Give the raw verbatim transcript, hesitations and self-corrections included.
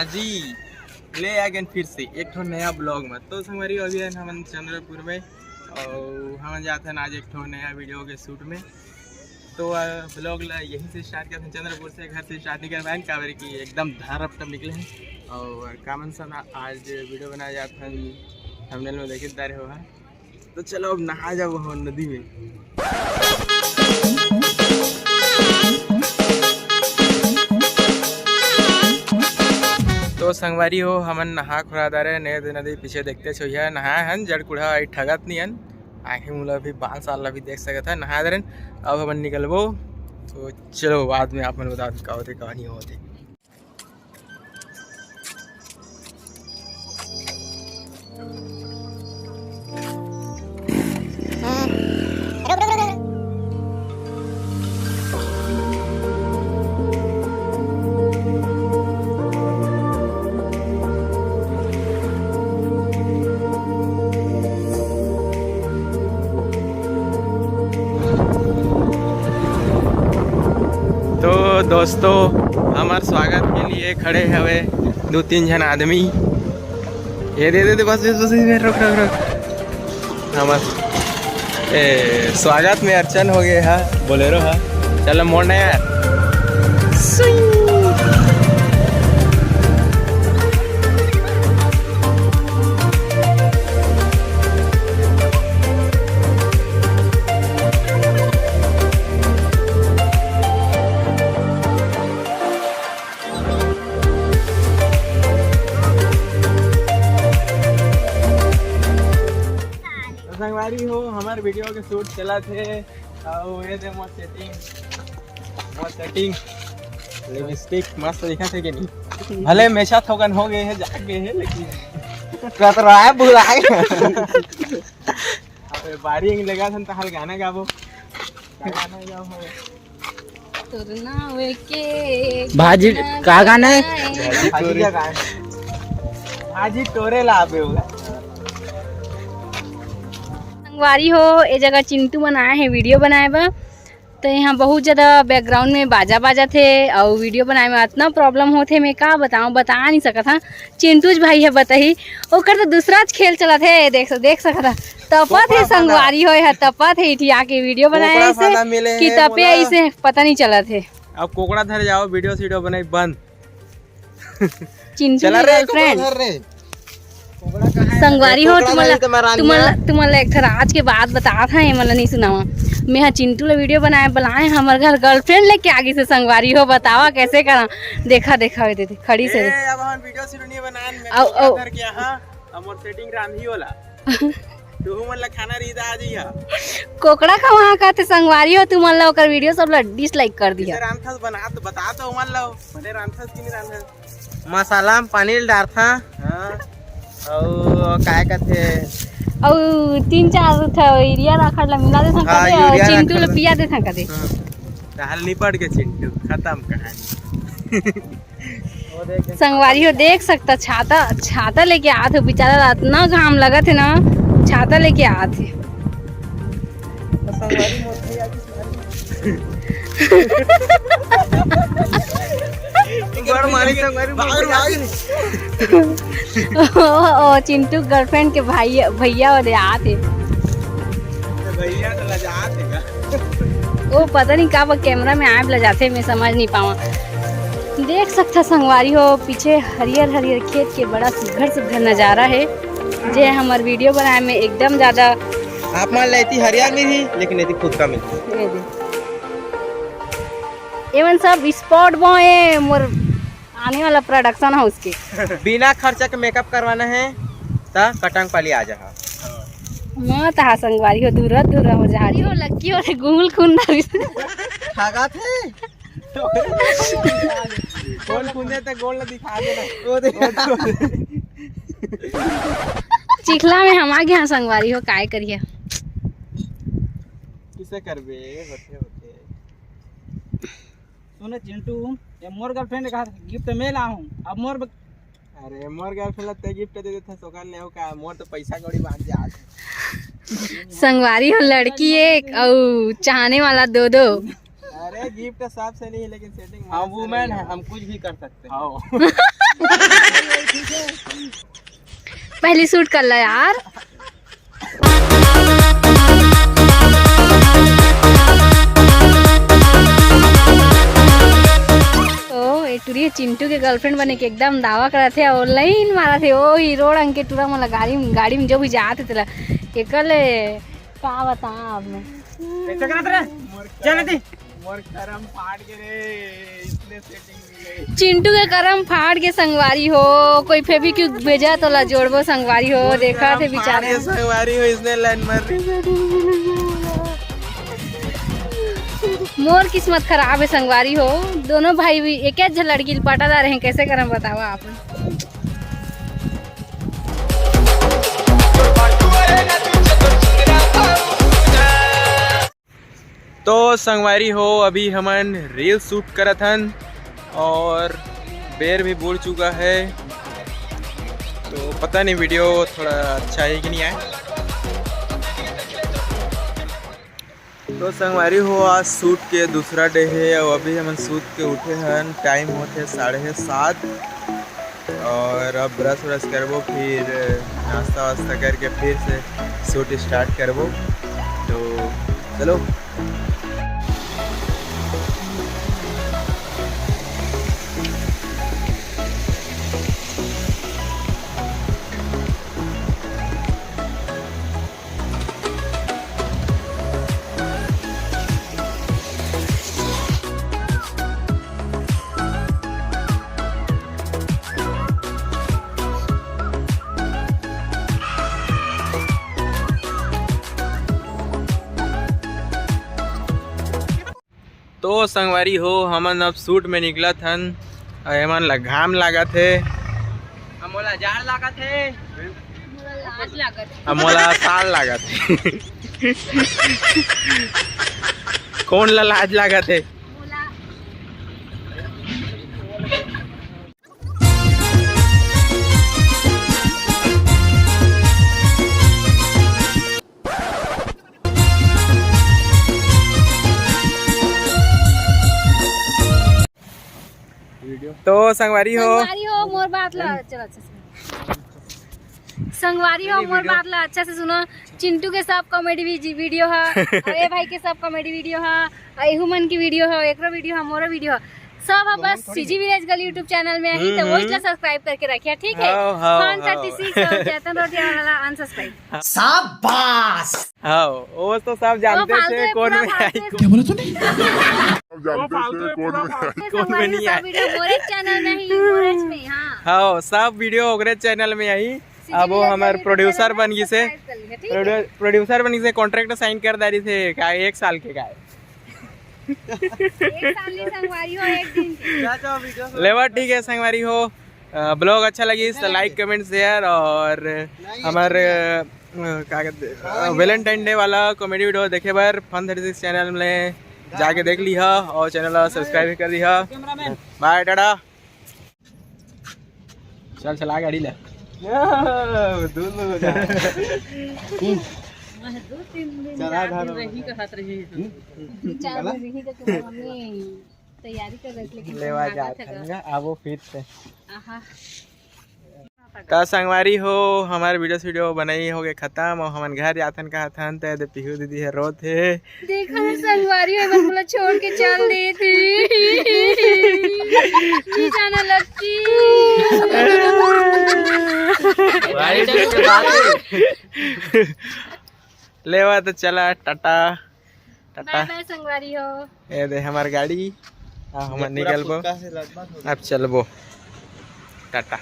जी, ले आ गए फिर से एक ठो नया ब्लॉग में। तो संगवारी, अभी हन हमन चंद्रपुर में और हमन जात हन आज एक ठो नया वीडियो के शूट में। तो ब्लॉग ला यहीं से स्टार्ट करते हैं, चंद्रपुर से, घर से स्टार्ट नहीं कर पाए, काबर कि एकदम धरपटम निकले हैं। और कामन सन आज वीडियो बनाए जात हन, थंबनेल में देखित डारे हो हा। तो चलो अब नहा जाओ हो नदी में। तो संगवारी हो, हमन नहा खुरा दारे ने दे नदी पीछे देखते छोइया नहाए हन, जड़ कुढ़ा आई ठगत नहीं हन। आंखें मुला भी बाल साल ला भी देख सकत है, नहा दे रहन। अब हमन निकलबो, तो चलो बाद में आप मन बता का होते का नहीं होते। तो दोस्तों, हमार स्वागत के लिए खड़े हवे दो तीन झन आदमी। ये दे दे दे, बस बस बस, ये रुक रुक रुक। हाँ बस। ए, स्वागत में अड़चन हो गए हा, बोलेरो हा। चलो मोड़ ना यार। तो संगवारी हो, हमार वीडियो के शूट चलत हे। अउ ये दे मोर सेटिंग, मोर सेटिंग, लिपस्टिक मस्त दिखत हे कि नहीं? भले मेछा थोकन हो गए हे, जाग गए हे, लेकिन कतराए बुलाए। अबे बारी एंग लगा थन तहाल गाना गाबो। का गाना गाबो? तोर नावे के भाजी, का गाना है? भाजी क्या गाए? भाजी टोरे ला आबे होगा। संगवारी हो, ए जगह चिंटू मन आए हे वीडियो बनाए बर। तो यहाँ बहुत ज्यादा बैकग्राउंड में बाजा बाजत हे अउ वीडियो बनाए में इतना प्रॉब्लम होत हे, मैं का बताऊँ, बता नहीं सकत हाँ। चिंटूज भाई हे बताही, ओकर तो दूसरा च खेल चलत हे, देख देख सकत हा। तपत हे संगवारी हो, एहा तपत हे, इठिया के वीडियो बनाए कोकड़ा ऐसे खाना मिले कि हे तपे मोला। ऐसे पता नहीं चलत हे। अब कोकड़ा धर जाओ, वीडियो सीडियो बनाई बंद। चिंटू चला के रे, गर्लफ्रेंड। कोकड़ा धर रे। कोकड़ा कहाँ है? संगवारी हो, कोकड़ा तुमन ला, नहीं तो मैं रांध तुमन ला, लिया। तुमन ला एक ठो राज के बात बतात हँव, एमन ला नहीं सुनावा। मैं हा चिंटू ला वीडियो बनाए बुलाए, हमर घर गर्लफ्रेंड लेके आ गइस हे संगवारी हो, बतावा कैसे करा। देखा, देखा, ओदे, ओदे, खड़ी से ए, दे। अब हम वीडियो सीडियो नहीं बनाए, मैं अउ, कोकड़ा अउ। धर के यहाँ, अब मोर सेटिंग रांधी वाला। तुहू मन ला खाना रही त आ जइहा। कोकड़ा खवाहा कहथे संगवारी हो, तुमन ला ओकर वीडियो सब ला डिसलाइक कर दिहा। जैसे रांधथस बना तो बता तो ओमन ला, भले रांधथस कि नहीं रांधथस। मसाला में पानी ल डारथा। हाँ। अउ काय कथे? अउ तीन चार ठो यूरिया राखड़ ला मिला देथन हाँ, कदे, अउ यूरिया चिंटू राखड़ ला ला। पिया देथन कदे। हाँ। तहाल निपट के चिंटू, खत्म कहानी। संगवारी हो, देख सकता, छाता, छाता लेके आत हे बेचारा ला, इतना घाम लगत हे ना, छाता लेके आत हे। बड़ मारे संगवारी, भाग, भाग। ओ, ओ, चिंटू गर्लफ्रेंड के भाई, भैया ओदे आत हे। भैया तो लजात हे का? ओ पता नहीं का वो कैमरा में आए लजाथे, मैं समझ नहीं पावा। देख सकता संगवारी हो, पीछे हरियर हरियर खेत के बड़ा सुघर सुघर नजारा हे, जे हमर वीडियो बनाए में एकदम ज्यादा आप मान लेती हरियर मिलही, लेकिन एती खुद का मिलही। ये दे। एमन सब स्पॉट बॉय मोर आने वाला प्रोडक्शन हाउस के। बिना खर्चा के मेकअप करवाना है, त कटंग पाली आ जाहा। मत हा संगवारी हो, दूरा दूरा हो जा। हो लक्की हो रे, गुल खुंदा। खागा थे। कौन खुंदे ते गोल दिखा देना। ओ दे। चिखला में हम आ गया संगवारी हो, काय करिए? किसे करबे? होते, होते। सुने चिंटू, ये मोर गर्लफ्रेंड का गिफ्ट मैं लाहूं। अब मोर ब- अरे, मोर गर्लफ्रेंड ला ते गिफ्ट दे देथा, सोकर ले हो का? मोर तो पैसा कौड़ी बांध जात। संगवारी हो, लड़की एक अउ चाहने वाला दो दो। अरे, अरे, गिफ्ट का हिसाब से नहीं है, लेकिन सेटिंग हम वुमेन है, हम कुछ भी कर सकते हैं। हाँ। पहली शूट कर ला यार। तो ए टुरी चिंटू के गर्लफ्रेंड बने के एकदम दावा करत हे और लाइन मारत हे। ओ हीरो रंग के टुरा मोला गाड़ी में, गाड़ी में जो भी जात हे तेला एकर ले का बताऊं अब मैं। ऐसा करत रहे। चल दी। मोर करम फाट के रे, इसने सेटिंग मिले। चिंटू के करम फाट के संगवारी हो, कोई फेविक्विक भेजा तो ला जोड़बो संगवारी हो। देखा थे बेचारे। ये संगवारी हो, इसने लाइन मार रही। मोर किस्मत खराब है संगवारी हो, दोनों भाई भी एक झन लड़की ल पटादार हैं, कैसे करम बतावा आप। तो संगवारी हो, अभी हमन रील शूट करत हन और बेर भी बुड़ चुका है, तो पता नहीं वीडियो थोड़ा अच्छा है कि नहीं आए। तो संगवारी हो, आज शूट के दूसरा डे है और अभी हमन सूत के उठे हन। टाइम होथे साढ़े सात और अब ब्रश व्रश करबो, फिर नाश्ता वास्ता करके फिर से शूट स्टार्ट करबो। तो चलो। तो संगवारी हो, हमन अब शूट में निकलत हन। अउ एमन ला घाम लागत हे। मोला जाड़ लागत हे। मोला लाज लागत हे। अब मोला साल लागत हे। कौन ला लाज लागत हे? मोला तो संगवारी हो। संगवारी हो, मोर बात ला, चलो, अच्छा से। संगवारी हो, मोर बात ला अच्छा से सुनो। चिंटू के सब कॉमेडी वीडियो है, अरे भाई के सब कॉमेडी वीडियो है, एहू मन की वीडियो है, एकरो वीडियो है, मोरो वीडियो है, सब है बस CG village girl YouTube channel में ही, तो वही ला सब्सक्राइब करके रखिए, ठीक है? हाँ, हाँ, हाँ। Fun thirty six और चैतन रोटिया वाला अनसब्सक्राइब। शाबाश। हाँ, वो तो सब जानते थे कौन में आई। क्या बोला तूने? जानते थे कौन में आई। कौन में नहीं आई। वीडियो मोरे चैनल में ही, मोरे में, हाँ। हाँ, सब वीडियो ओकरे चैनल में आई। अब वो हमारे प्रोड्यूसर बन गई से, प्रोड्यूसर बन गई से, कॉन्ट्रैक्ट साइन कर दारी से का एक साल के का। एक साल नहीं संगवारी हो, एक दिन के। लेवा ठीक है संगवारी हो, ब्लॉग अच्छा लगी तो लाइक, कमेंट, शेयर और हमारे, अ, का कहते, वैलेंटाइन डे वाला कॉमेडी वीडियो देखे बर फन थर्टी सिक्स चैनल में जाके देख लिहा और चैनल ला सब्सक्राइब भी कर दिहा। बाय, टाटा। चल, चला गाड़ी ले। दो तीन दिन चार दिन रही कहत रही। चार दिन रही तो तुम्हारी मम्मी तैयारी कर रही थी, लेकिन लेवा जात हन गा, आबो फिर से। आहा। का संगवारी हो, हमार वीडियो सीडियो बनाई हो गए खत्म और हमन घर जाथन कहत हन, ते दे पीहू दीदी है रोत है। देखा है संगवारी हो, मन मोला छोड़ के चल दे थी। जी जाना लक्की। लेवा तो चला, टाटा। टाटा। बाय बाय संगवारी हो। ये दे हमार गाड़ी। हाँ, हम निकलबो। अब चलबो। टाटा।